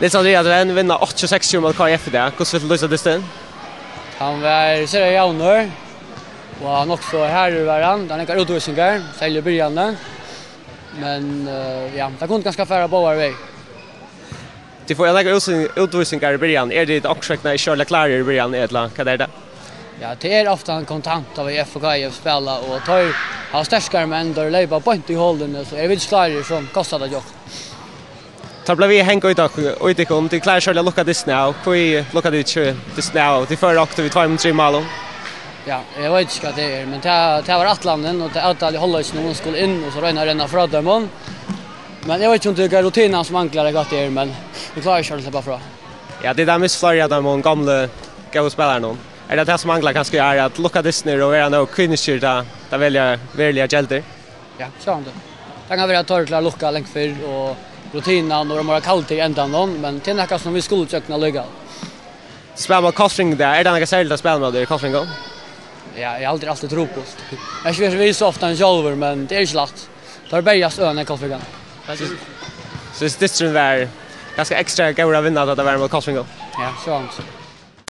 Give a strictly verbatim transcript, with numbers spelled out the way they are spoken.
Niels Andreasen, vinna áttaogtjúgu seksogtjúgu móti K I F í dag. Hvussu vilt tú lýsa dystin? Hann var sera javnur, og hann nokk so harður var hann. Hann hevði nakrar útvísingar, serliga í byrjanini. Men, eh, ja, tað kundi kanska farið báðar vegir. Tit fáa nakrar útvísin-, útvísingar í byrjan. Eru tit onkursvegna ikki ordiliga klárir í byrjan, ella hvat er tað? Ja, tað er ofta ein kontant av F K F spæla, og teir hava sterkari menn, teir leypa beint í holini, so eru vit ikki klárir, so kostar tað okkum. Teir blíva við at hanga í tykkum, í tykkum. Tit klára ikki at lukka dystin av. Hví lukka tit ikki dystin av? Tit føra okkum við tveimum, trimum málum. Ja, eg veit ikki hvat tað er, men tað, tað var ætlanin, og tað avtalið í hálvleikinum, hon skuldi inn, og so royna at renna frá teimum. Men eg veit ikki um tað er rutinan sum manglar, ella hvat tað er, men vit klára ikki at sleppa frá. Ja, tit hava mist fleiri av teimum gomlu, góðu spælarunum. Er tað tað sum manglar kanska í ár, at lukka dystin og vera nóg kliniskir, tá, tá velja veruliga geldur? Ja, sjálvandi. Tað kann vera, at teir klára at lukka langt fyrr, og rutinan, og teir eru meira kaldir í endanum, men tað er nakað sum vit skulu gjøgnum allíkavæl. Spæla móti Kollfrøðingum í dag, er tað nakað serligt at spæla móti Kollfrøðingum? Ja, eg haldi, tað er altíð trupult. Eg eri ikki við so ofta enn sjálvur, men tað er ikki lætt. Teir berjast øgiliga, Kollfrøðingar. Syns, syns dysturin var kanska ekstra góður at vinna, tá tað var móti Kollfrøðingum? Ja, sjálvandi.